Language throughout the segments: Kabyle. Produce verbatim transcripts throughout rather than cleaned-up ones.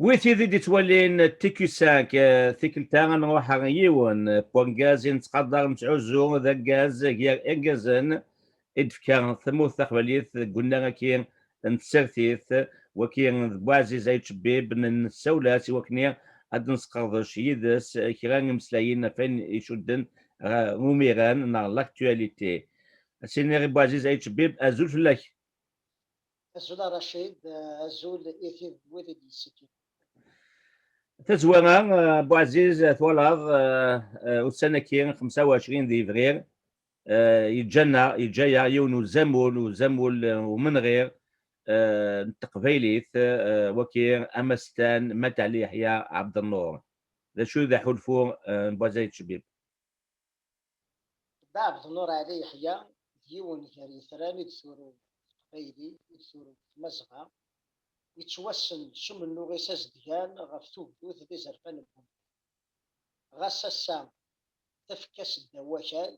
Wi tid i d-ittwalin T Q cinq, eh, tikkelt-a ad nruḥ ɣer yiwen n urgaz i nettqadar, nettɛuzzu d argaz gar irgazen i d-tefka tmurt taqbaylit deg unnar-agi n tsertit, wagi d Buɛziz Ayt Cbib, nessawel-as i wakken ad nesqerdec yid-s kra n imeslayen ɣef wayen icudden ɣer umiran neɣ l'actualité. Ad s-iniɣ i Buɛziz Ayt Cbib, azul fell-ak. Azul a Racid, eh, azul i tid d wid i d-yessikiden. Tazwara, eh, Buɛziz, eh, twalaḍ, eh, eh, ussan-agi xemsa u ɛecrin di yebrir, eh, yeǧǧa-aneɣ, yeǧǧa-yaɣ yiwen n uzamul, uzamul, eh, umenɣir, eh, n teqbaylit, eh, wagi amastan Mat Ɛli Yeḥya Ɛebdennur. D acu i d aḥulfu, eh, n Buɛziz Ayt Cbib? Dda Ɛebdennur Ɛli Yeḥya d yiwen gar yitran i d-turew teqbaylit, i d-turew tmazɣa, yettwassen s umennuɣ-is azedgan ɣef tugdut d izerfan n wemdan. Ɣas ass-a, tafekka-s ddaw wakal,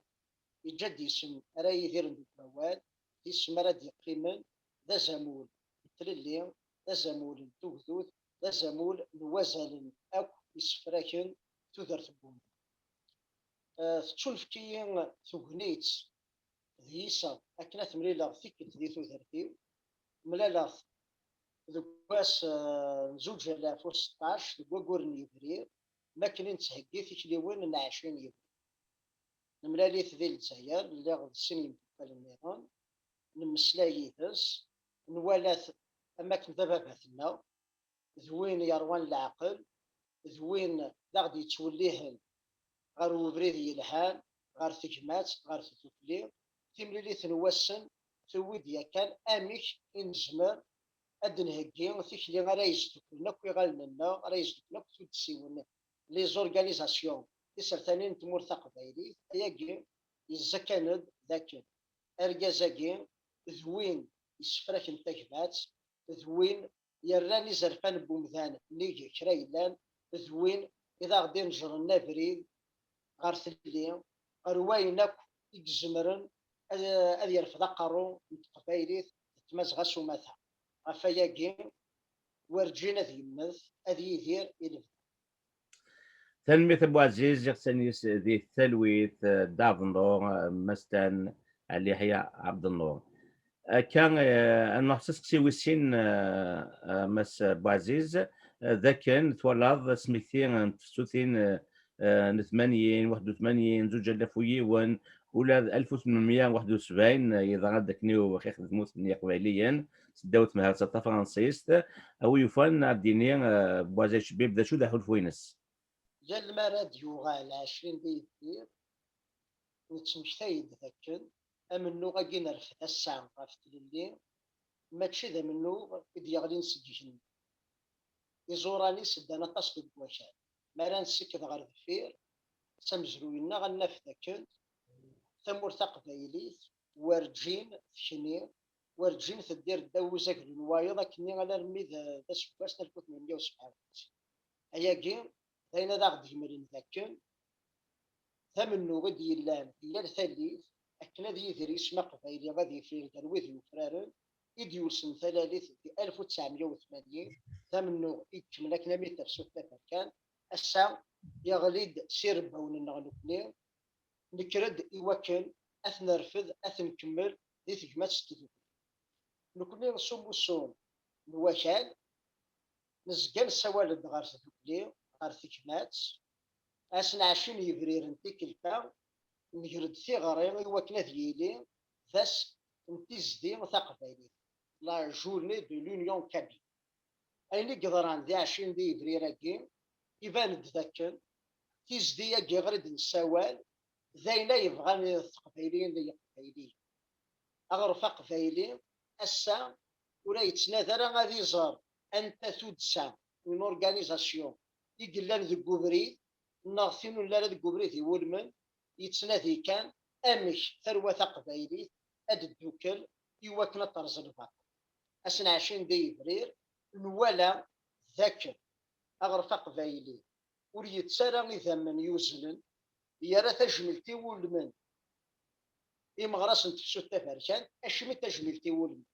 yeǧǧa-d isem ara yidiren deg wawal, d isem ara d-yeqqimen d azamul n tlelli, d azamul n tugdut, d azamul n wazalen akk isefraken tudert n wemdan. Eh, tettunefk-iyi tegnit d yiseɣ akken ad t-mlileɣ tikkelt di tudert-iw. Mlaleɣ-t deg wass, eh, n zuǧ alaf u seṭṭac, deg waggur n yebrir, mi akken i nettheggi tikliwin n ɛecrin yebrir. Nemlal-it di Lezzayer, lliɣ d sin yimdukkal nniḍen, nemmeslay yid-s, nwala-t am akken d ababat-nneɣ, d win yerwan leɛqel, d win d aɣ-d-yettwellihen ɣer ubrid yelhan, ɣer tegmat, ɣer tdukli. Timlilit n wass-n tewwi-d yakan amek i nezmer ad d-nheggi tikli ara yesduklen akk iɣallen-nneɣ, ara yesduklen akk tuddsiwin, les organisations tisertanin n tmurt taqbaylit. Ayagi yezzakan-d d akken argaz-agi d win yessefraken tagmat, d win yerran izerfan n wemdan nnig kra yellan, d win i d aɣ-d-inejren abrid ɣer tlelli, ɣer wayen akk i izemren ad, ad yerfed aqerru n teqbaylit d tmazɣa s umata. Ɣef wayagi, werǧin ad yemmet, ad yidir i lebda. Tanemmirt a Buɛziz, iɣsan-is di talwit, eh, Dda Ɛebdennur, eh, Mastan Ɛli Yeḥya Ɛebdennur. Akka, eh, ad nruḥ s aseqsi wis sin, eh, eh, Mass Buɛziz, eh, d akken twalaḍ asmekti n tefsutin, eh, eh, n tmanyin, waḥed u tmanyin, zuǧ alaf u yiwen, ula d alef u tmenmya waḥed u sebɛin, eh, yeḍra-d akken i uxix d tmurt n Yiqbayliyen, seddaw tmehert tafransist. A wi yufan ad d-yini, eh, Buɛziz Cbib d acu d aḥulfu-ines. Yal mi ara d-yuɣal ɛecrin di Yebrir, nettmektay-d d akken amennuɣ-agi nerfed ass-a ɣef tlelli, mačči d amennuɣ i d-yeɣlin seg igenni. Iẓuran-is ddan aṭas deg wakal. Mi ara nsekkeḍ ɣer deffir, s amezruy-nneɣ, ad naf d akken tamurt taqbaylit werǧin tekni, werǧin teddir ddaw uzaglu n wayeḍ akkenni alarmi d, d aseggas n alef u tmenmya u sebɛa u xemsin. Ayagi d ayen ad aɣ-d-gemlen d akken d amennuɣ i d-yellan di yal tallit, akken ad yidir yisem aqbayli, ad yifrir gar wid yufraren, i d-yulsen talalit di alef u tesɛemya u tmanyin, d amennuɣ i ikemmel akken armi d tafsut taberkant. Ass-a, yeɣli-d s irebbawen-nneɣ nekni, nekker-d i wakken ad t-nerfed, ad t-nkemmel di tegmat s tdukli. Nekni s umussu n wakal, nezga nessawal-d ɣer tdukli, ɣer tegmat. Ass n ɛecrin yebriren tikkelt-a, nger-d tiɣri i wakken ad yili d ass n tizdi taqbaylit, la journée de l'union kabyle. Ayen i yeḍran di ɛecrin di yebrir-agi, iban-d d akken tizdi-agi ɣer i d-nessawal d ayen ay bɣan teqbayliyin d yiqbayliyen. Aɣref aqbayli ass-a ur a yettnadi ara ad iẓer anta tuddsa, une organisation, i yellan deg ubrid, neɣ tin ur nelli ara deg ubrid iwulmen, yettnadi kan amek tarwa taqbaylit ad teddukel i wakken ad terẓ lbaṭel. Ass n ɛecrin di yebrir, nwala d akken aɣref aqbayli ur yettu ara idammen yuzlen, yerra tajmilt iwulmen i meɣras n tefsut taberkant, acimi tajmilt iwulmen?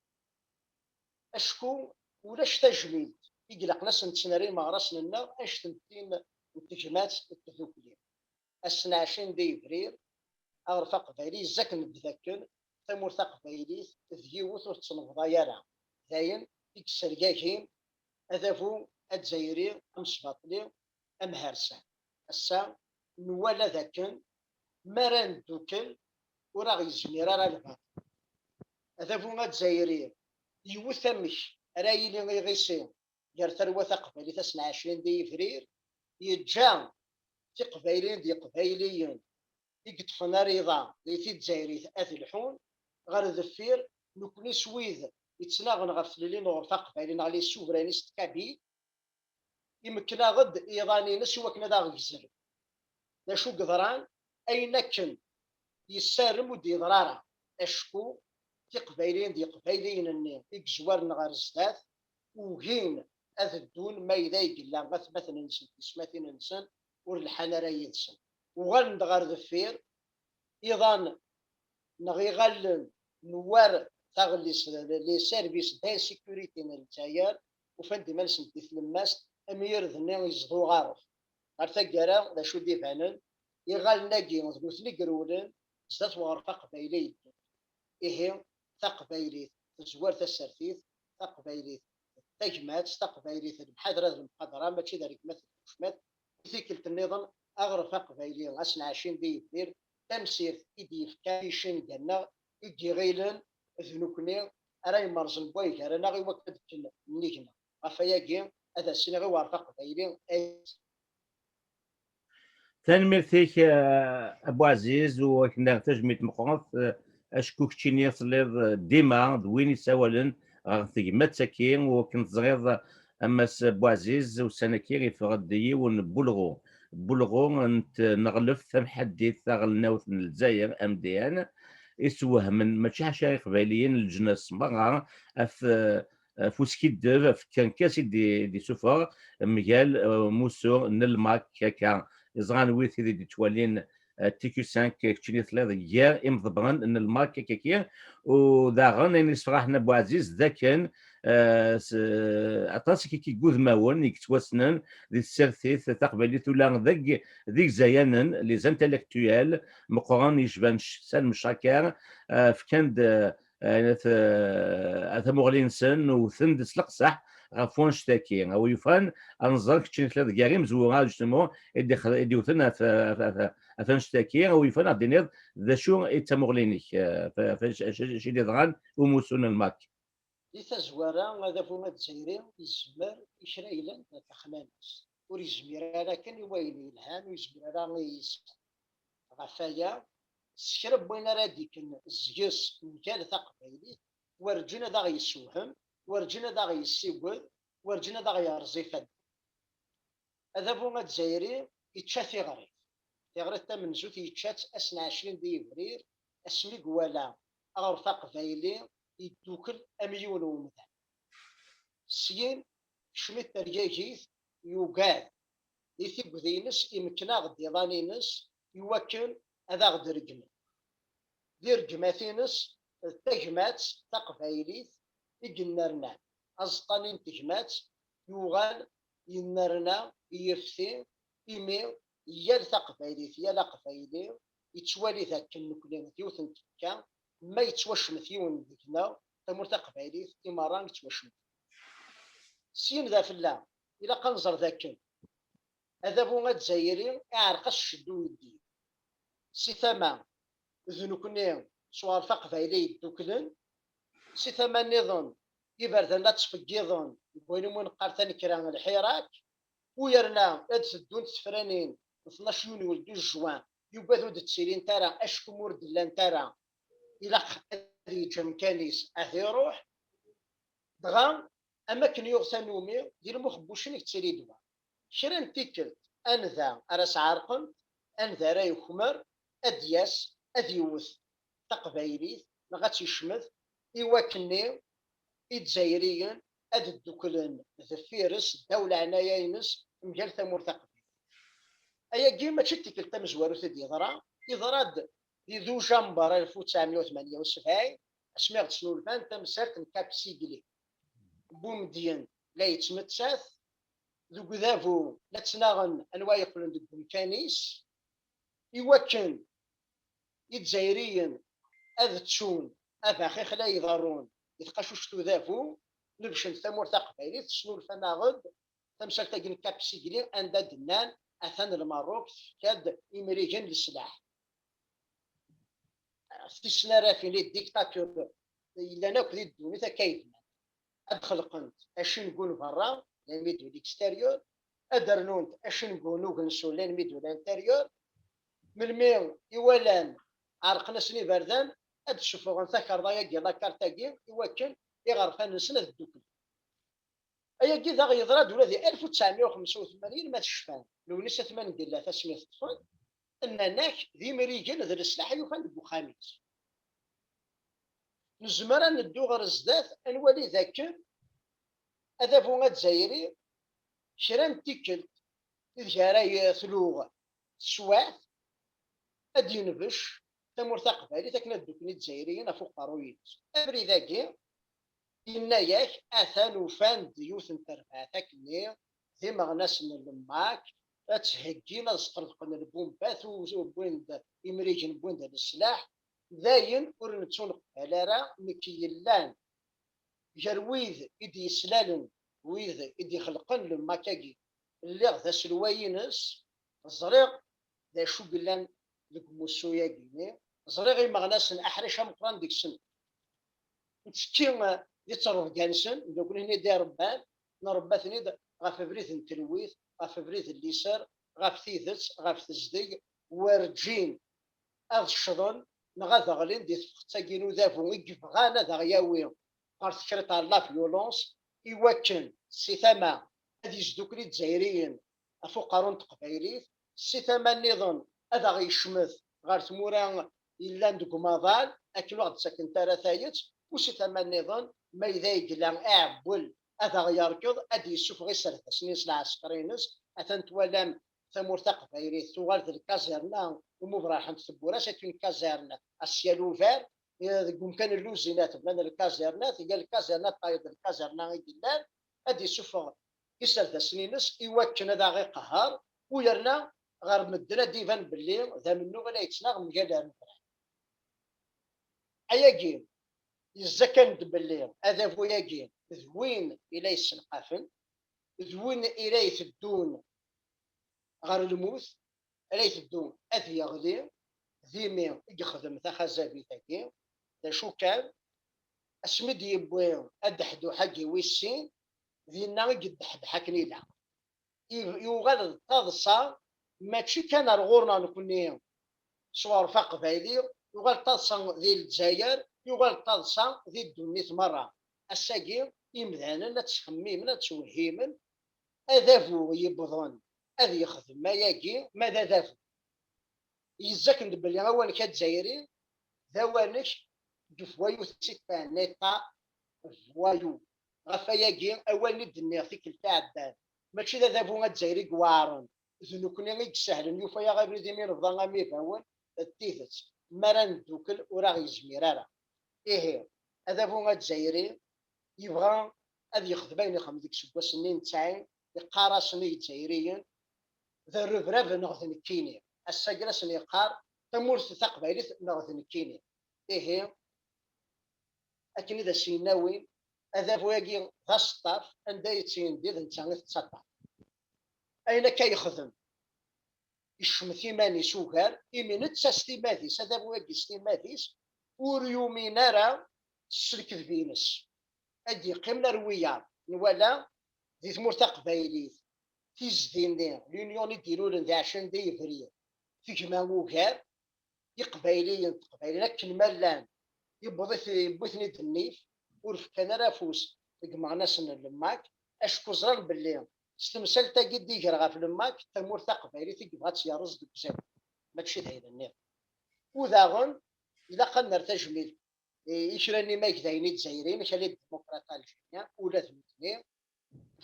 Acku ulac tajmilt i ilaqen ad sen-ttnari imeɣrasen-nneɣ, anect n tin n tegmat n tdukli. Ass n ɛecrin di yebrir, aɣref aqbayli yezzi akken d dakken tamurt taqbaylit d yiwet ur tettenbḍay ara. D ayen i yessergagin adabu azzayri amesbaṭli amhersan. Ass-a, nwala dakken mi ara neddukel, ur aɣ-yezmir ara lbaṭel. Adabu azzayri yewwet amek ara yili iɣisi gar tarwa taqbaylit ass n ɛecrin di yebrir, yeǧǧa tiqbayliyin d yeqbayliyen i yeṭṭfen ariḍa di tizzayrit ad lḥun, ɣer deffir, nekkni s wid yettnaɣen ɣef tlelli n uɣref aqbayli neɣ les souverainistes kabyles, imekken-aɣ-d iḍan-ines i wakken ad aɣ-gzren. D acu yeḍran? Ayen akken yessarem ur d-yeḍra ara, acku tiqbayliyin d yeqbayliyen-nni i yezwaren ɣer zdat ugin ad ddun ma yella i yella atmaten-nsen, tismatin-nsen ur lḥan ara yid-sen. Uɣalen-d ɣer deffir iḍan neɣ iɣallen n war taɣellist, les services d'insécurité n Lezzayer, ufan-d iman-nsen di tlemmast, amyired-nni yezḍ uɣaref. Ɣer taggara, d acu d-ibanen? Iɣallen-agi d nutni i irewlen zdat uɣref aqbayli yeddun. Ihi, taqbaylit tezwar tasertit, taqbaylit d tagmat, taqbaylit d lemḥadra d lemḥadra, mačči d rregmat d tucmat. I tikkelt nniḍen, aɣref aqbayli ass n ɛecrin di yebrir, tamsirt i d-yefka icenga-nneɣ i d-iɣilen d nekkni ara yemmerẓen wway gar-aneɣ i wakken ad d-kken nnig-neɣ. Ɣef wayagi, ad as-iniɣ i uɣref aqbayli, ay Tanemmirt-ik, eh, a Buɛziz, u ak-nniɣ tajmilt meqqret, eh, acku keččini telliḍ, eh, dima d win yessawalen ɣer tegmat-agi, u akken teẓriḍ, a Mass Buɛziz, ussan-agi yeffeɣ-d yiwen n wulɣu, n tneɣleft tamḥaddit taɣelnawt n Lezzayer, M D N, isewhmen mačči ḥaca Iqbayliyen, leǧnas merra, af, eh, ɣef uskiddeb, ɣef tkerkas i d-, i d-isuffeɣ mgal, eh, umussu n lmak akka. Iẓran wid i d-ittwalin, eh, T Q cinq, keččini telliḍ gar imḍebbren n lmak akkaki. U daɣen ayen yessefraḥen a Buɛziz d akken, eh, s-, aṭas akkaki n wudmawen i yettwassnen di tsertit taqbaylit ula deg, d igzayanen, les intellectuels meqqren yecban Salem Chaker, eh, fkan-d, eh, eh, at, eh, at tamuɣli-nsen, wten-d s leqseḥ ɣef wanect-agi. A wi yufan, ad nẓer keččini telliḍ gar imezwura, justement, i d-ixer-, i d-iwten at, at, at, at wanect-agi, a wi yufan, ad d-tiniḍ d acu i d tamuɣli-inek, eh, f-, f-, acu, acu i d-yeḍran i umussu n lmak. Di tazwara, adabu azzayri yezmer i kra yellan d taxnanast. Ur yezmir ara kan i wayen yelhan, ur yezmir ara i yis-, ɣef waya, s kra n wayen ara d-ikken zges mgal taqbaylit, werǧin ad aɣ-yessewhem, werǧin ad aɣ-yessiged, werǧin ad aɣ-yerẓ ifadden. Adabu azzayri yečča tiɣrit. Tiɣrit tamenzut yečča-tt ass n ɛecrin di yebrir, asmi i iwala aɣref aqbayli yeddukel am yiwen umdan. Syin, kecmet tergagit, yugad. Di tigdi-ines, imekken-aɣ-d iḍan-ines i wakken ad aɣ-d-regmen. Di rregmat-ines, d tagmat taqbaylit i yennernan. Aẓeṭṭa-nni n tegmat yuɣal yennerna, yefti, imi yal taqbaylit, yal aqbayli yettwali dakken nekkni d yiwet n tfekka, ma yettwacmet yiwen deg-neɣ, tamurt taqbaylit i merra yettwacmet. Syin d afella, ilaq ad nẓer dakken adabu azzayri iɛreq-as cced uyeddid. Si tama, d nekkni s uɣref aqbayli yedduklen, si tama nniḍen, iberdan la ttfeggiḍen deg wayen umi neqqar tanekra, lḥirak, u yerna ad teddunt tefranin n tnac yunyu d douze juin, yugad ur d-ttilint ara, acku ma ur d-llant ara, ilaq ad yeǧǧ amkan-is ad iruḥ. Dɣa, am akken yuɣ tanumi, di lmuxebbucen i yettili ddwa. Kra n tikkelt, anda ara s-ɛerqent, anda ara yekmer, ad d-yas, ad yewwet taqbaylit, neɣ ad tt-yecmet, i wakken-nni Izzayriyen ad dduklen deffir-s, ddaw leɛnaya-ines, mgal tamurt taqbaylit. Ayagi mačči d tikkelt tamezwarut i d-yeḍra, yeḍra-d di dujamber alef u tesɛemya u tmenya u sebɛin, asmi ɣ-d-snulfan tamsalt n Cap Sigli, Bumedyen, la yettmettat, deg udabu la ttnaɣen anwa yeqqlen deg umkan-is, iwakken Izzayriyen ad ttun abaxix la iḍerrun di tqacuct udabu, nebcen tamurt taqbaylit, tesnulfam-aɣ-d tamsalt-agi n Cap Sigli, anda d-nnan atan Lmerruk tefka-d imrigen leslaḥ. Tisnarafin, les dictatures, yellan akk di ddunit akka yebnan. Ad xelqent acengu n berra, l'ennemi de l'extérieur, ad d-rnunt acengu n ugensu, l'ennemi de l'intérieur. Melmi i walan ɛerqen-asen iberdan, ad d-suffɣen takerḍa-agi, la carte-agi, i wakken iɣerfan-nsen ad dduklen. Ayagi daɣ yeḍra-d ula di alef u tesɛemya u xemsa u tmanyin, ma tecfam, Lewnis At Mengellat asmi teṭṭfen, nnan-ak d imrigen d leslaḥ i yufan deg uxxam-is. Nezmer ad neddu ɣer zdat, ad nwali dakken adabu azzayri, kra n tikkelt ideg ara tluɣ teswiɛt, ad d-yenbec tamurt taqbaylit akken ad dduklen Izzayriyen ɣef uqerruy-ines. Abrid-agi, yenna-yak, atan ufan-d yiwet n terbaɛt akkenni d imeɣnasen n Lemmak, ad ttheggin, ad sqelqen lbumbat, u-, wwin-d imrigen, wwin-d leslaḥ. Dayen, ur nettuneqbal ara, nekk yellan gar wid i d-yeslalen, wid i d-ixelqen Lemmak-agi. Lliɣ d aselway-ines, ẓriɣ d acu yellan deg umussu-agi-nni, ẓriɣ imeɣnasen aḥric ameqqran deg-sen. Nettekki, eh, di ttrebga-nsen, nekkni i d-irebban, nrebba-ten-id ɣef abrid n telwit, ɣef abrid n liser, ɣef tidet, ɣef tezdeg, werǧin ad ccḍen neɣ ad ɣlin di tefxet-agi n udabu i yebɣan ad aɣ-yawi ɣer tekriṭ ɣer la violence, i wakken si tama ad yesdukkel Izzayriyen ɣef uqerru n teqbaylit, si tama nniḍen ad aɣ-yecmet ɣer tmura yellan deg umaḍal, akken ur ɣ-d-ttakent ara tayet, u si tama nniḍen, ma yella yegla aɛewwel ad aɣ-yerkeḍ, ad d-yessufeɣ iserdasen-ines, lɛesker-ines. Atan twalam tamurt taqbaylit tuɣal d lkazirna, umi ur rḥant tewwura, c'est une caserne à ciel ouvert, eh, deg umkan n luzinat bnan lkazirnat, tga lkazirna, tayeḍ lkazirna i yellan, ad d-isuffeɣ iserdasen-ines i wakken ad aɣ-iqehher, u yerna ɣer medden ad d-iban belli d amennuɣ i la yettnaɣ mgal rrebɛa. Ayagi, yezza kan-d belli adabu-agi d win i la yesselqafen, d win i la iteddun ɣer lmut, ara iteddu ad yeɣli, d imi i yexdem taxazabit-agi. D acu kan, asmi d-yewwi adeḥduḥ-agi wis sin, dinna i yeddeḥdeḥ akken ilaq. I-, yuɣal d taḍsa, mačči kan ar ɣur-neɣ nekkni s uɣref aqbayli, yuɣal d taḍsa di Lezzayer, yuɣal d taḍsa di ddunit merra. Ass-agi, imdanen ad ttxemmimen, ad ttwehhimen, adabu yewwḍen ad yexdem ayagi, ma d adabu. Yezzaken-d belli awanek azzayri d awanek de voyous, c'est un état voyou. Ɣef ayagi, awalen i d-nniɣ tikkelt iɛeddan, mačči d adabu azzayri i iweɛren, d nekkni i yessehlen, yufa-yaɣ abrid imi nebḍa am ibawen, d tidet, mi ara neddukel ur aɣ-yezmir ara. Ihi, adabu azzayri yebɣa ad yexdem ayen ixdem deg useggas-nni n tesɛin, yeqqar-asen i Yizzayriyen, d rrebrab neɣ d nekkini. Ass-agi la sen-yeqqar tamurt taqbaylit neɣ d nekkini. Ihi, akken i d as-yenna win, adabu-agi d aseṭṭaf, anda i tt-yendi d netta i tettaṭṭaf. Ayen akka yexdem, yecmet iman-is ugar, imi netta s timmad-is, adabu-agi s timmad-is, ur yumin ara s lekdeb-ines. Ad d-yeqqim ar wiyaḍ, nwala di tmurt taqbaylit, tizdi-nni, l'union i d-ilulen di ɛecrin di yebrir, tegma ugar, Iqbayliyen d Teqbayliyin akken ma llan, yewweḍ-it-, yewwi-ten-id nnif, ur fkan ara afus deg imeɣnasen n Lemmak, acku ẓran belli s temsalt-agi i d-iger ɣef Lemmak, tamurt taqbaylit i yebɣa ad tt-yerreẓ deg uzal, mačči d ayen nniḍen. U daɣen, ilaq ad nerr tajmilt i, i kra n yimagdayen izzayriyen, Khalid Demokrat Algérien, ula d nutni,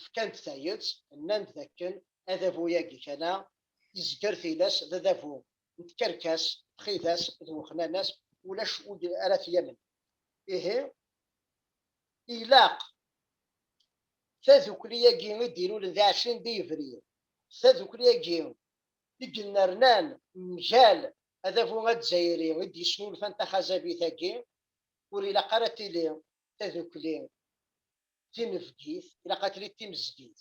fkan-d tayet, nnan-d dakken adabu-agi kana yezger tilas d adabu n tkerkas, txidas d wexnanas, ulac wi ara t-yamen. Ihi, ilaq Tadukli-agi i d-ilulen di ɛecrin di yebrir, tadukli-agi i yennernan mgal adabu azzayri i d-yesnulfan taxazabit-agi, ur ilaq ara ad tili tadukli tinebgit, ilaq ad tili timezgit.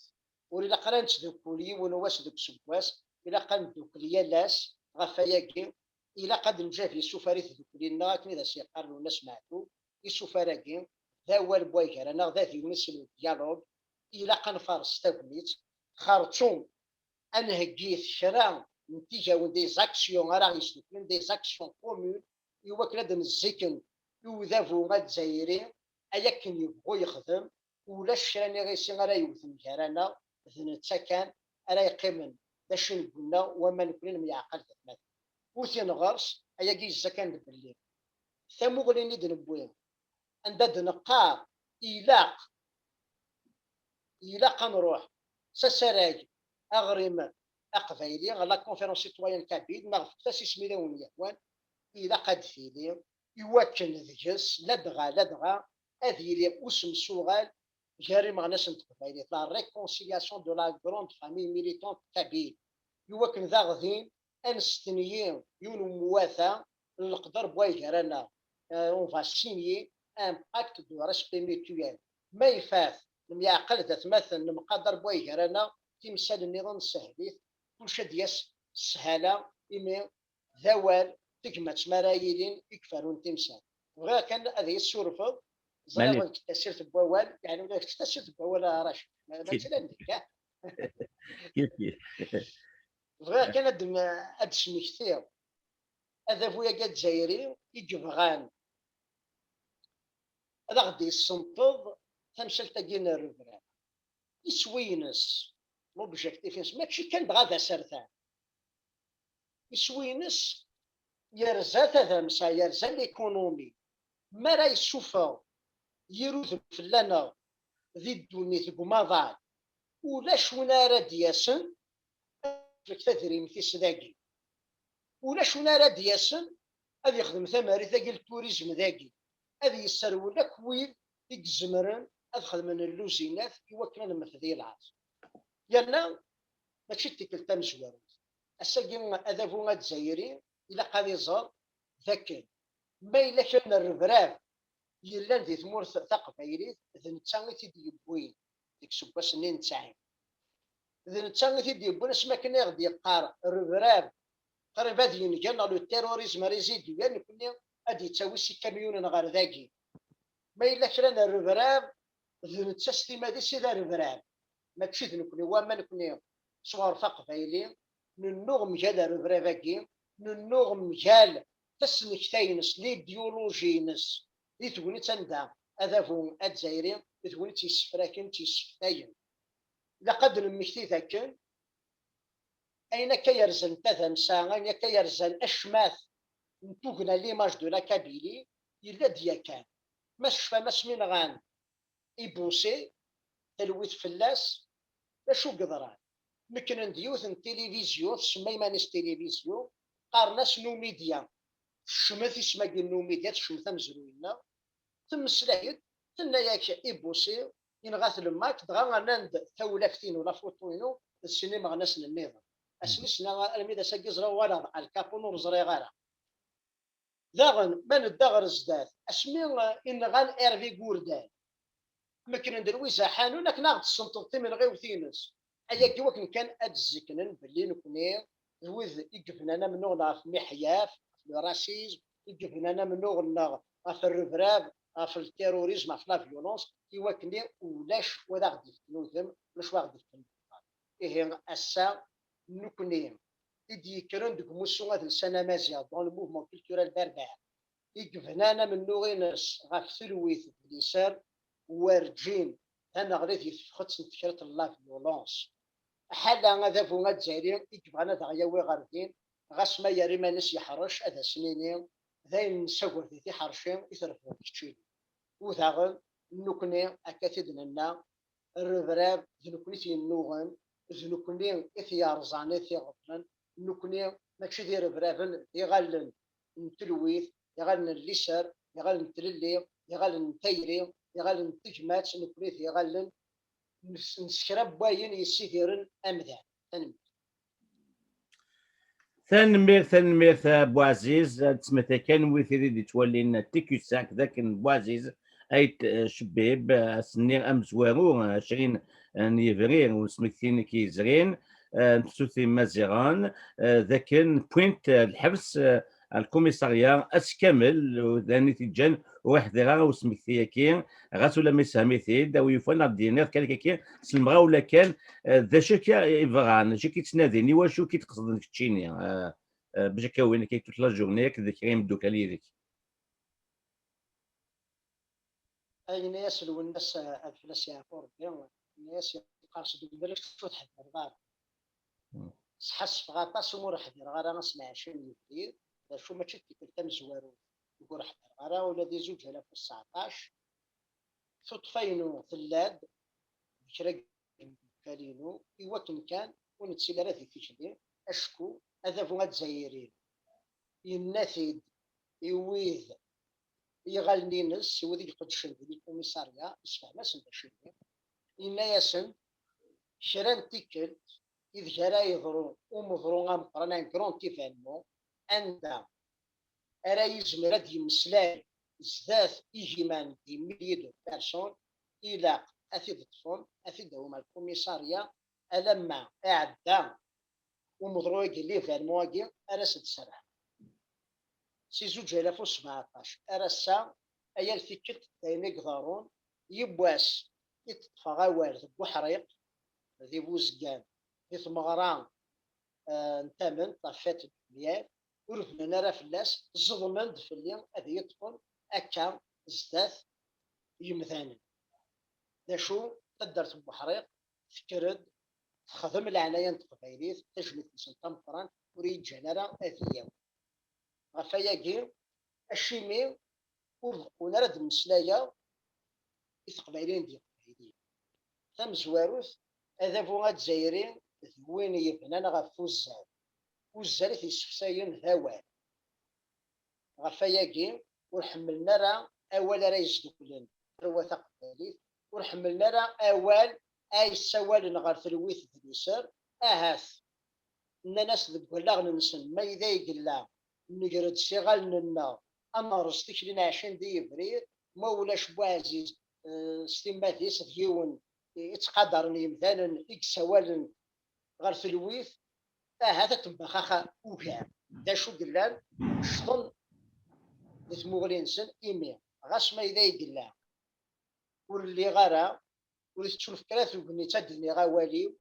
Ur ilaq ara ad nettdukkul yiwen wass deg useggas, ilaq ad neddukel yal ass ɣef wayagi. Ilaq ad nǧab isufar i tdukli-nneɣ, akken i d as-yeqqar Lwennas Meɛtub, isufar-agi d awal n waygar-aneɣ, d adlis n dialogue. Ilaq ad nfares tagnit, xerṣum ad nheggi kra n tigawen, des actions ara yesduklen, des actions communes, i wakken ad nziken i udabu azzayri, ay akken yebɣu yexdem, ulac kra n iɣisi ara yewten gar-aneɣ, d netta kan ara yeqqimen d acengu-nneɣ, wamma nekni nemyeɛqal d atmaten. Ur t-inɣers, ayagi yezza kan d belli tamuɣli-nni d-newwi, anda d-neqqar ilaq, ilaq ad nruḥ s asarag aɣrim aqbayli, la conférence citoyenne kabyle, neɣ fket-as isem i lawen yehwan, ilaq ad d-tili, iwakken deg-s, ladɣa, ladɣa, ad yili usemsuɣal gar imeɣnasen n teqbaylit, la réconciliation de la grande famille militante kabyle, iwakken daɣ din ad nestenyi yiwen umwata n leqder n waygar-aneɣ. Euh, on va signer un pacte de respect mutuel. Ma ifat, nemyeɛqal d atmaten, nemqadar n waygar-aneɣ, timsal nniḍen nessehel-it, kullec ad d-yas s sshala, imi d awal, tegmat mi ara yilin i iferrun timsal. Bɣiɣ kan ad iyi-tessurfeḍ, ẓriɣ d kečč tasirt n wawal, yeɛni ula d kečč tasirt n wawal a Racid. Ma, mačči d nekk, ah. Bɣiɣ kan ad d-, ad d-smektiɣ adabu-agi azzayri i yebɣan ad aɣ-d-yessenṭeḍ tamsalt-agi n rrebrab. Iswi-ines, l'objectif-ines, mačči kan dɣa d asertan. Iswi-ines yerza tadamsa, yerza l'économie. Mi ara yessufeɣ yir udem fell-aneɣ di ddunit deg umaḍal, ulac win ara d-yasen ad yefk tadrimt-is dagi. Ulac win ara d-yasen ad yexdem tamarit dagi, le tourisme dagi, ad yesserwel akk wid i izemren ad xedmen lluzinat i wakken ad nemmtet di lɛerc. Yerna mačči d tikkelt tamezwarut. Ass-agi adabu azzayri ilaq ad iẓer d akken ma yella kra n rrebrab yellan di tmurt taqbaylit, d netta i t-id-yewwin deg iseggasen-nni n tesɛin. D netta i t-id-yewwin, asmi akken i ɣ-d-yeqqar rrebrab qrib ad yenger, neɣ le terrorisme résiduel, nekkni ad d-yettawi s ikamyunen ɣer dagi. Ma yella kra n rrebrab, d netta s timmad-is i d arebrab. Mačči d nekkni, wamma nekkni s uɣref aqbayli, nennuɣ mgal rrebrab-agi, nennuɣ mgal tasnekta-ines, l'idéologie-ines, di tegnit anda adabu azzayri, d win i tt-yessefraken, tt-yesseftayen. Ilaq ad d-nemmekti d akken ayen akka yerzan tadamsa, ayen akka yerzan acmat n tugna, l'image de la Kabylie, yella-d yakan. Ma tecfam asmi nɣan Ibussi, talwit fell-as, d acu yeḍran? Mekknen-d yiwet n tilivizyu, tsemma iman-is tilivizyu, qqaren-as Numidya. Tecmet isem-agi n Numidya, tecmet amezruy-nneɣ. Temmeslay-d, tenna-yak Ibussi, yenɣa-t lmak, dɣa rnan-d tawlaft-inu, la photo-inu, d sin imeɣnasen nniḍen. Asmi s-, armi d ass-agi ẓriɣ, walaɣ Al Capone ur ẓriɣ ara. Daɣen, ma nedda ɣer zdat, asmi, eh, i nɣan Hervé Gourdin, mekkren-d Louise Ḥanun akken ad aɣ-d-tessenṭeḍ timenɣiwt-ines. Ayagi wakken kan ad d-zziknen belli nekkni d wid i yebnan amennuɣ-nneɣ ɣef miḥyaf, ɣef le racisme, i yebnan amennuɣ-nneɣ ɣef rrebrab, ɣef le terrorisme, ɣef la violence, i wakken ulac wa ad aɣ-d-yefken udem, ulac wa aɣ-d-yefken. Ihi ass-a, nekkni i d-yekkren deg umussu adelsan amaziɣ, dans le mouvement culturel berbère, i yebnan amennuɣ-ines ɣef telwit d liser, werǧin d aneɣlid i tefxet n tekriṭ n la violence. Ḥala adabu azzayri i yebɣan ad aɣ-yawi ɣer din, ɣas ma yerra iman-is yeḥrec, ad as-nini d ayen nessagad di tiḥerci i trefdeḍ keččini. U daɣen, nekkni, akka t-id-nenna, rrebrab d nekkni i t-yennuɣen, d nekkni i t-yerẓan, i t-iɣeḍlen, nekkni mačči d irebraben, d iɣallen n telwit, d iɣallen n liser, d iɣallen n tlelli, d iɣallen n tayri, d iɣallen n tegmat, nekkni d iɣallen nes-, nessekra n wayen yessidiren amdan. Tanemmirt. Tanemmirt, tanemmirt a Buɛziz. Ad tesmet kan wid i d-yettwalin T Q cinq d akken Buɛziz Ait Cebbib, ass-nni amezwaru, ɛecrin n yebrir n usmekti-nni i yezrin, n tsuti n Maziɣen, d akken wwin-t lḥebs ar lkumisarya ass kamel, d ayen i t-iǧǧan ur iḥdir ara usmekti-agi, ɣas ulamma yessehhem-it-id, a wi yufan ad d-yiniḍ kan akka s lemɣawla kan, d acu akka i bɣan, d acu akka i ttnadin, i wacu akka i d-qesden keččini, bac akka win akka toute la journée akka d kra imeddukal yid-k. Yenna-yas Lwennas ad fell-as yeɛfu Rebbi, yenna-yas yeqqar-as-d umdan acu teḥdireḍ ara. Sḥassfeɣ aṭas umi ur ḥdireɣ ara ass n ɛecrin yebrir, d acu mačči d tikkelt tamezwarut i ur ḥdireɣ ara, ula di zuǧ alaf u tseɛṭac tuṭṭfa-inu tella-d d kra n yimeddukal-inu i wakken kan ur nettili ara di tikli, acku adabu azzayri yenna-t-id i wid iɣallen-ines, i wid i iqeddcen di lkumisarya, yessefhem-asen d acu-nni. Yenna-yasen kra n tikkelt ideg ara yeḍru umeḍru ameqqran, un grand événement, anda ara yizmer ad d-yemmeslay zdat igiman, des milliers de personnes, ilaq ad t-id-ṭṭfen, ad t-id-awim ar lkumisarya, alamma iɛedda umeḍru-agi, l'événement-agi, ara s-d-serrḥen. Si zuǧ alaf u sbeɛṭac ar ass-a, a yal tikkelt d ayen i iḍerrun, yiwwas i d-ṭṭfeɣ awal deg uḥriq, di Buzgan, di tmeɣra, eh, n Tament, la fête du miel, ur bnan ara fell-as, ẓeḍmen-d fell-i ad iyi-ṭṭfen akka zdat yemdanen. D acu, taddart n uḥriq tekker-d, texdem leɛnaya n teqbaylit, tajmilt-nsen tameqqrant, ur iyi-ǧǧan ara ad iyi-awin. Ɣef wayagi, acimi ur beqqun ara d-mmeslayeɣ i teqbayliyin d yeqbayliyen? Tamezwarut, adabu azzayri d win yebnan ɣef uzzal. Uzzal i t-yessexsayen d awal. Ɣef wayagi, ur ḥemmlen ara awal ara yesduklen tarwa taqbaylit, ur ḥemmlen ara awal ay ssawalen ɣer telwit d liser. Ahat nnan-as deg wallaɣen-nsen, ma yella ay yella, nger-d s iɣallen-nneɣ, ad nerẓ tikli n ɛecrin di yebrir, ma ulac Buɛziz, eh, s timmad-is d yiwen i ttqadaren yemdanen i yessawalen ɣer telwit, ahat ad tembaxax ugar. D acu yellan, ccḍen di tmuɣli-nsen, imi ɣas ma yella ay yella ur lliɣ ara, ur tettunefk ara tegnit ad d-iniɣ awal-iw,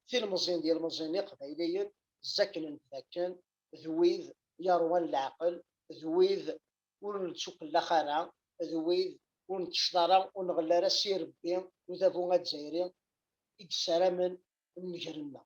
tilmeẓin d yilmeẓyen iqbayliyen zzaknen-d dakken d wid yerwan leɛqel, d wid ur nettukellax ara, d wid ur nettecḍ ara, ur nɣell ara s irebbi n udabu azzayri i yessaramen nnger-nneɣ.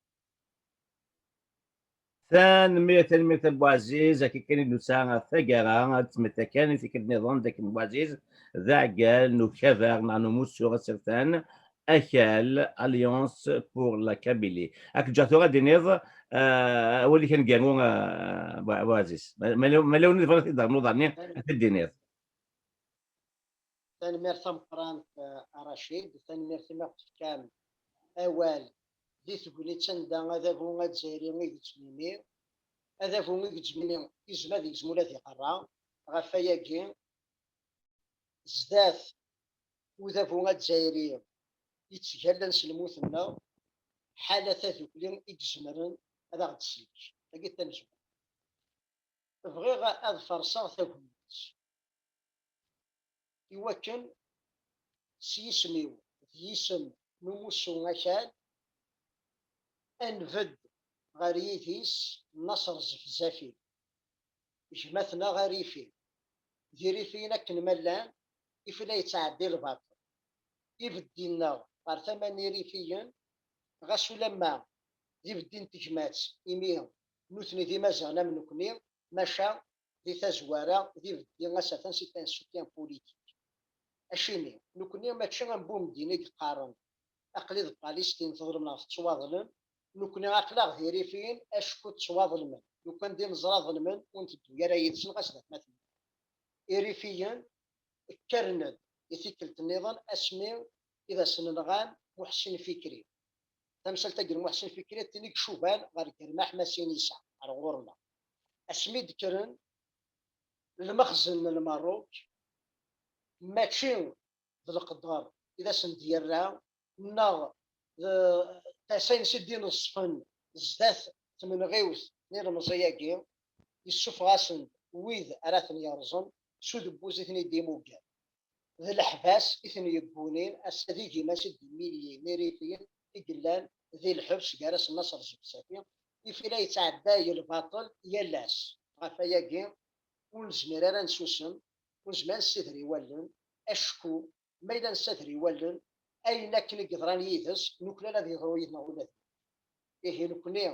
Tanemmirt, tanemmirt a Buɛziz. Akka kan i d-nusa ɣer taggara, ad tmettak kan i tikkelt nniḍen, d akken Buɛziz d aɛeggal n ukabar neɣ n umussu asertan, akal, Alliance pour la Kabylie. Ad k-ǧǧeɣ tura ad d-tiniḍ, eh, awal-ik aneggaru, eh, Bu-, Buɛziz. Ma, ma, ma lawen i tebɣiḍ ad t-id-ternuḍ ɛni, ad t-id-tiniḍ. Tanemmirt tameqqrant, eh, a Racid, tanemmirt imi ɣ-tefkam awal di tegnit anda adabu azzayri i yettmimi. Adabu i yettmimi yezmer ad yegzem ula d iqerra. Ɣef wayagi, zdat udabu azzayri yettgallan s lmut-nneɣ, ḥala tadukli i izemren ad aɣ-d-tsellek. Tagi d tamezwarut. Bɣiɣ ad ferṣeɣ tagnit i wakken s yisem-iw d yisem n umussu akal, ad nbedd ɣer yidis n Naṣer Zefzafi, gma-tneɣ Arifi. D Irifiyen akken ma llan, ifi la yettɛeddi lbaṭel. Ibeddi-nneɣ ɣer tama n Irifiyen, ɣas ulamma d ibeddi n tegmat, imi nutni d Imaziɣen am nekni, maca di tazwara d ibeddi asertan, c'est un soutien politique. Acimi? Nekni mačči am Bumedyen i yeqqaren aql-i d Palestine, teḍlem neɣ tettwaḍlem. Nekni aql-aɣ d Irifiyen acku ttwaḍelmen. Lukan d i neẓra ḍelmen, ur nteddu ara yid-sen ɣas d atmaten. Irifiyen kkren-d i tikkelt nniḍen asmi i d asen-nɣan Muḥsin Fikri. Tamsalt-agi n Muḥsin Fikri ad tin-ig cuban ɣer Germaḥ Masinisa, ɣer ɣur-neɣ. Asmi d-kkren lmexzen n Lmerruk, mačči d leqder i d asen-d-yerra, neɣ d tasa-ines i d-ineṣfen zdat tmenɣiwt n ilemẓi-agi, yessufeɣ-asen-d wid ara ten-yerẓen, s udebbuz i ten-id-imuger. D leḥbas i ten-yeggunin, ass-a d igimas i d-imilyen irifiyen i yellan di lḥebs gar-asen Naṣer Zebzafi, ifi la yettɛedday lbaṭel yal ass. Ɣef ayagi, ur nezmir ara ad nsusem, ur nezmir ad nessider i wallen, acku ma yella nessader i wallen, ayen akken i yeḍran yid-s, nuklal ad yeḍru yid-neɣ ula d nekk. Ihi nekni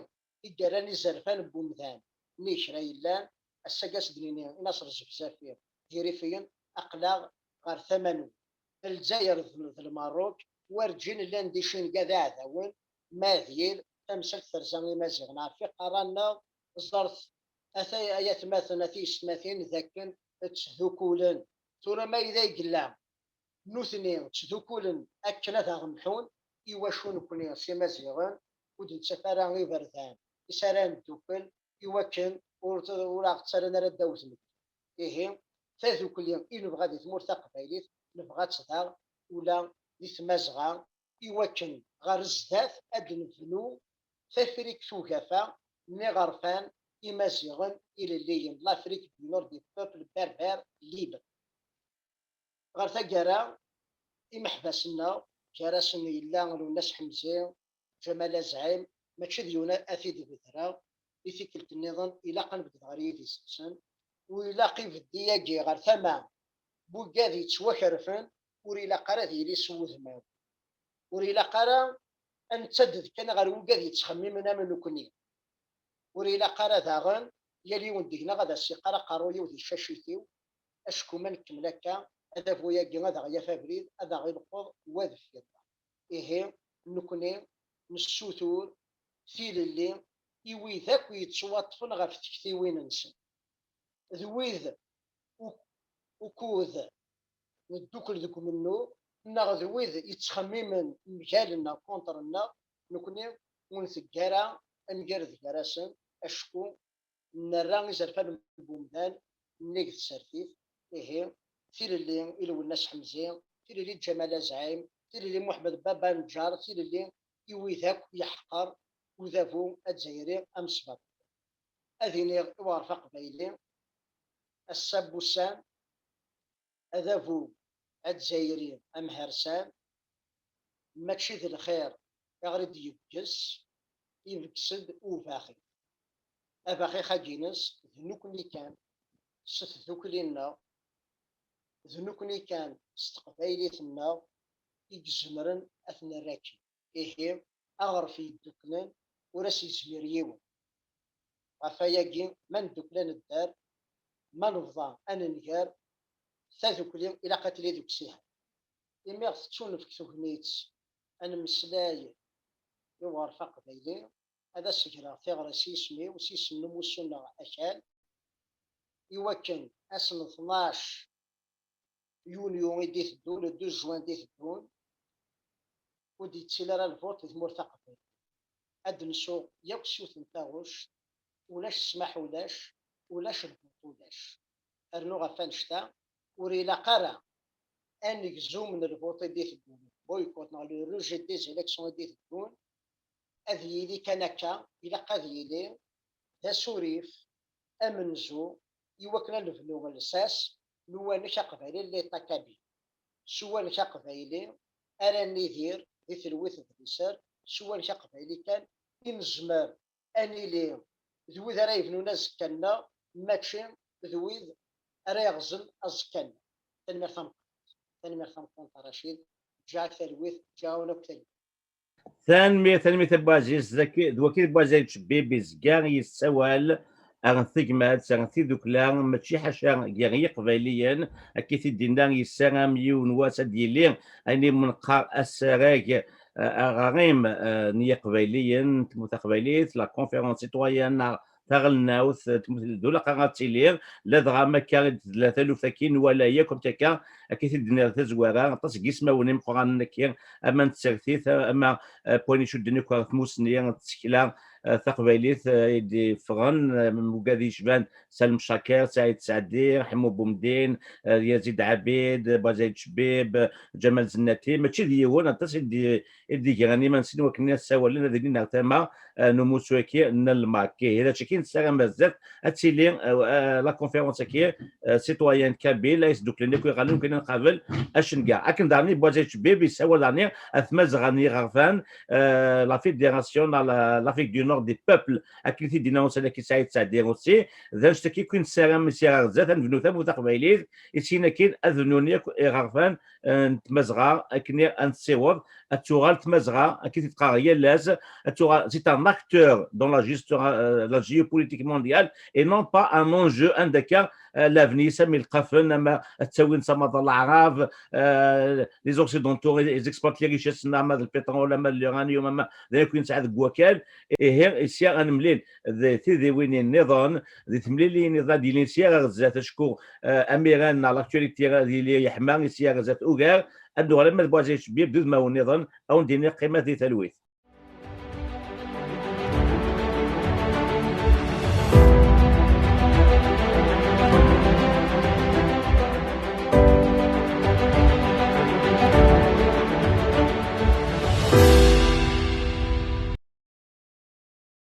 i yerran izerfan n wemdan nnig kra yellan, ass-agi ad s-d-nini i Naṣer Zebzafi d irifiyen, aql-aɣ ɣer tama-nwen. Lezzayer d, d Lmerruk werǧin llan d icenga d iɛdawen, ma d yir tamsalt terza Imaziɣen ɣef iqerra-nneɣ, ẓret, ata ay atmaten, a tiyessetmatin, d akken ttdukulen. Tura ma yella yella nutni ttdukulen akken ad aɣ-mḥun, iwacu nekni s Imaziɣen ur d-nettaf ara iberdan i s ara neddukel, iwakken ur, ur aɣ-ttarran ara ddaw tmeggi? Ihi, tadukli i nebɣa di tmurt taqbaylit, nebɣa-tt daɣ ula di Tmazɣa, iwakken ɣer zdat ad d-nebnu Tafrikt Ugafa n iɣerfan imaziɣen ilelliyen, l'Afrique du Nord des peuples berbères libres. Ɣer taggara, imeḥbas-nneɣ, gar-asen yella Lwennas Ḥemzi, Ǧamal Azɛim, mačči d yiwen ad t-id-bedreɣ, i tikkelt nniḍen ilaq ad nbedd ɣer yidis-nsen, u ilaq ibeddi-agi ɣer tama n wigad yettwakerfen, ur ilaq ara ad yili s wudmawen. Ur ilaq ara ad nettadded kan ɣer wigad yettxemmimen am nekni. Ur ilaq ara daɣen yal yiwen deg-neɣ ad as-yeqqar aqerruy-iw di tcacit-iw, acku ma nkemmel akka, adabu-agi ad aɣ-yaf abrid, ad aɣ-ilqeḍ wa deffir wa. Ihi, nekni nessutur tilelli i wid akk yettwaṭṭfen ɣef tektiwin-nsen, d wid uk-, ukud neddukel deg umennuɣ, neɣ d wid yettxemmimen mgal-nneɣ, contre-nneɣ, nekni ur nteg ara amgarad gar-asen, acku nerra izerfan n wemdan nnig tsertit. Ihi, tilelli i Lwennas Ḥemzi, tilelli n Ǧamal Azɛim, tilelli n Muḥemmed Baba Neǧǧar, tilelli i wid akk yeḥqer udabu azzayri amesbaṭli. Ad iniɣ i uɣref aqbayli, ass-a n wussan, adabu azzayri amhersan, mačči d lxir i ɣer i d-yeggez, ibeggez-d ubaxix. Abaxix-agi-ines d nekni kan s tdukli-nneɣ, d nekni kan s teqbaylit-nneɣ i izemren ad t-nerr akkin. Ihi, aɣref yedduklen ur as-yezmir yiwen. Ɣef wayagi, ma neddukel ad nedder, ma nebḍa ad nenger, tadukli ilaq ad tili deg usiher. Imi ɣ tettunefk tegnit ad nemmeslay i uɣref aqbayli, ad as-greɣ tiɣri s yisem-iw, s yisem n umussu-nneɣ akal, iwakken ass n tnac yunyu i d-iteddun, le douze juin d-iteddun, ur d-yettili ara lvuṭ di tmurt taqbaylit. Ad d-nsuɣ yakk s yiwet n taɣect, ulac ssmaḥ ulac, ulac lvuṭ ulac. Rnu ɣef wannect-a, ur ilaq ara anegzum n lvuṭ i d-iteddun, boycott neɣ le rejet des élections i d-iteddun, ad yili kan akka, ilaq ad yili d asurif amenzu i wakken ad nebnu llsas n uwanek aqbayli, l'État kabyle. S uwanek aqbayli ara nidir di telwit d liser, s uwanek aqbayli kan i nezmer ad nili d wid ara yebnun azekka-nneɣ, mačči d wid ara yerẓen aẓekka-nneɣ. Tanemmirt tameqqrant. Tanemmirt tameqqrant a Racid. Ǧǧiɣ-ak talwit, ǧǧiɣ-awen akk talwit. Tanemmirt, tanemmirt a Buɛziz. Zaki, d waki d Buɛziz Ttbib izga yessawal ɣer tegmat, ɣer tidukla, mačči ḥaca gar yiqbayliyen. Akka i t-id-yenna, yessaram yiwen wass ad d-yili ayen i m-neqqar asarag, eh, aɣarim, eh, n yiqbayliyen n tmurt taqbaylit, la conférence citoyenne, neɣ taɣelnawt, eh, tmurt d ulaqar ad tili, ladɣa ma akka i d-tella taluft akkin, wala yakk amek akka, Akka i t-id-nniɣ tazwara, aṭas n yismawen imeqqranen-agi, ama n tsertit, ama, eh, n wayen icudden akk ɣer tmussni, tsekla, eh, taqbaylit, eh, i d-yeffɣen, eh, mugad yecban Salem Caker, Saɛid Saɛdi, Ḥemmu Bumdin, eh, Yazid Ɛabid, Bazayed Cbib, eh, Ǧamal Zennati, mačči d yiwen, aṭas i d-, i d-igran iman-nsen i wakken ad ssawalen, ad ilin ɣer tama, eh, n umussu-agi n lmak. Ihi d acu kan nessaram ar zdat ad tili, eh, eh, la conférence-agi, eh, citoyenne kabyle, ay sduklen akk iɣallen, akken ad nqabel acengar. Akken daɣen i Bazayed Cbib yessawal daɣen ɣer tmazɣa n yiɣerfan, eh, la fédération, la, la, l'Afrique du Nord des peuples, akken i t-id-yenna ussan-agi Saɛid Saɛdi aussi. D annect-agi i nessaram i s-, ɣer zdat, ad nebnu tamurt taqbaylit, i sin akin ad bnun yakk iɣerfan, eh, n tmazɣa, akken ad nessiweḍ ad tuɣal tmazɣa, akken i t-qqareɣ yal ass, ad tuɣal, c'est un acteur dans la gestion, euh, la géopolitique mondiale, et non pas un enjeu, anda akka, euh, l'avenir, sami lqafen, ama ad ttawin s amaḍal Leɛrab, euh, les Occidentaux, ils exploitent les richesses, ama d lpétrole, ama d l'uranium, ama d ayen akk i nesɛa deg wakal. Ihi, sya ad nemlil d tidiwin nniḍen, di temliliyin nniḍen ad d-ilin sya ɣer zdat, acku, euh, amiran neɣ l'actualité ad yili yeḥma sya ɣer zdat ugar, ad nuɣal ama d Buɛzic Bib d udmawen nniḍen, ad wen-d-iniɣ qqimet di talwit.